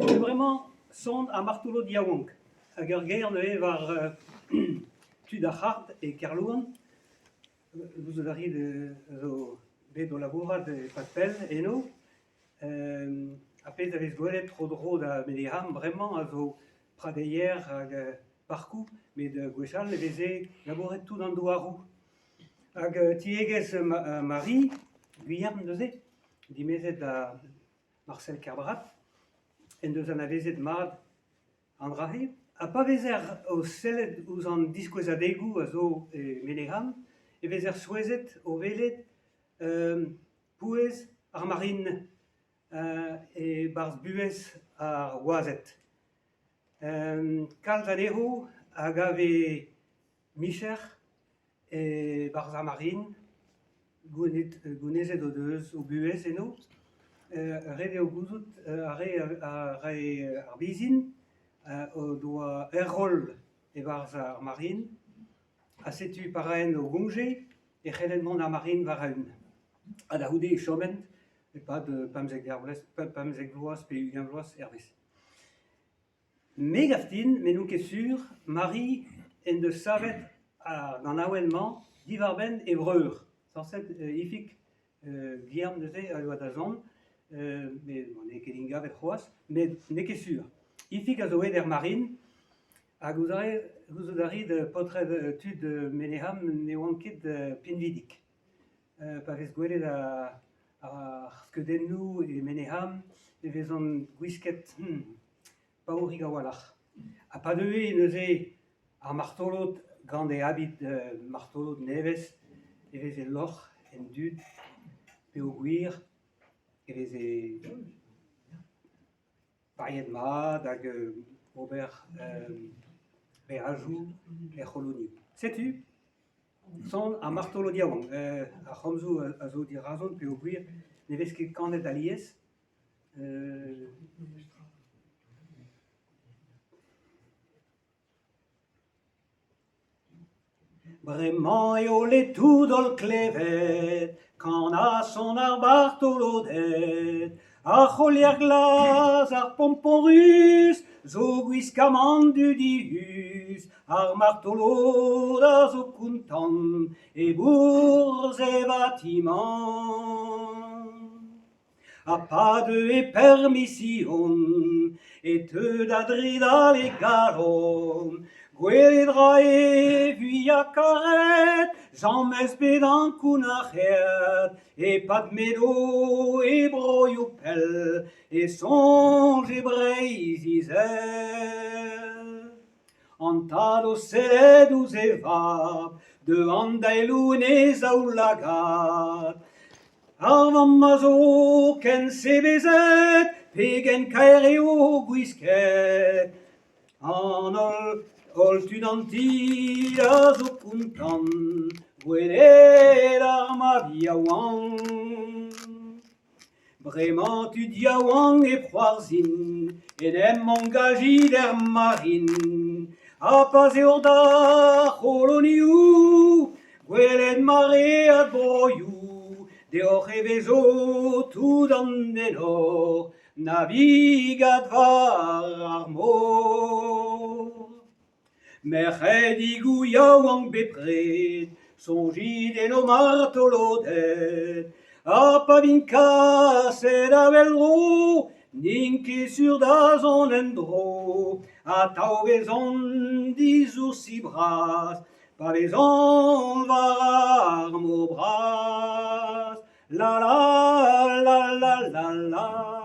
Setu bremañ son ar martolod yaouank hag ur ger neuze war tud ar c'hard e Kerlouan. Gouzout a rit zo bet o labourat e-pad pell eno. Ar pezh a vez gwelet tro-dro da Meneham bremañ a zo pradeier hag parkoù met gwechall e veze labouret tout an douaroù. Hag tiegezh Marie Gwilherm neuze, dimezet da Marcel Kerbrat en deus anavezet mat an dra-se. Ha pa vezer o sellet ouzh an diskouezadegoù a zo e Meneham e vezer souezhet o welet pouez ar marin e-barzh buhez ar wazed. Kalz anezho a gave micher E-barzh ar marin, gounezet o deus o buhez eno. Ret eo gouzout ar re a rae ar bezhin o doa ur roll e-barzh ar marin ha setu pa raent o goñje e c'hellent mont d'ar marin war-eeun. Ha da c'houde e choment e-pad 15 vloaz pe 20 vloaz hervez. Me 'gav din, met n'on ket sur, Mari en deus savet ar ganaouenn-mañ diwar-benn e vreur. Sañset Ifig Guilherme neuze a oa da zont, met n'eo ket ingavet c'hoazh, met n'eo ket sur. Ifig a zo aet er marin ha gouzout a rit paotred tud Meneham ne oant ket pinvidik. Pa vez gwelet ar skeudennoù e Meneham e vezont gwisket paourik a-walc'h. Ha pa deue neuze ar martolod gant e abid martolod nevez e veze lorc'h en dud peogwir e veze paeet mat hag ober beajoù er c'holonioù. Setu son ar martolod yaouank. Ar c'homzoù a zo dirazon peogwir ne vez ket kanet alies. Bremañ eo letoù d'holl klevet kanañ son ar vartoloded. Ar c'holier glas, ar pompon ruz zo gwiskamant dudius. Ar martolod a zo kontant e-bourzh e vatimant. Ha pa deue permision e teu da dridal e galon. Gwelet 'ra e vuiañ-karet, james bet ankounac'haet. E-pad m'edo e broioù pell e soñj e Breizh-Izel. An tad o sellet ouzh e vab, deu an daeloù en e zaoulagad. Ar vamm a zo ken sebezet, pegen kaer eo gwisket. An holl, holl tud an ti a zo kontant, gwelet ar mab yaouank. Bremañ tud yaouank e c'hoarzhin, en em añgajit er marin. Ha pa'z eo d'ar c'holonioù, Gwelet maread broioù, deoc'h e vezo tout an enor navigat war ar mor. Merc'hedigoù yaouank bepred, soñjit en ho martoloded, ha pa vint kaset a-wel-dro, n'int ket sur da zont en-dro. Atav 'vezont disoursi bras, Pa vezan war ar mor bras, la la la la la la.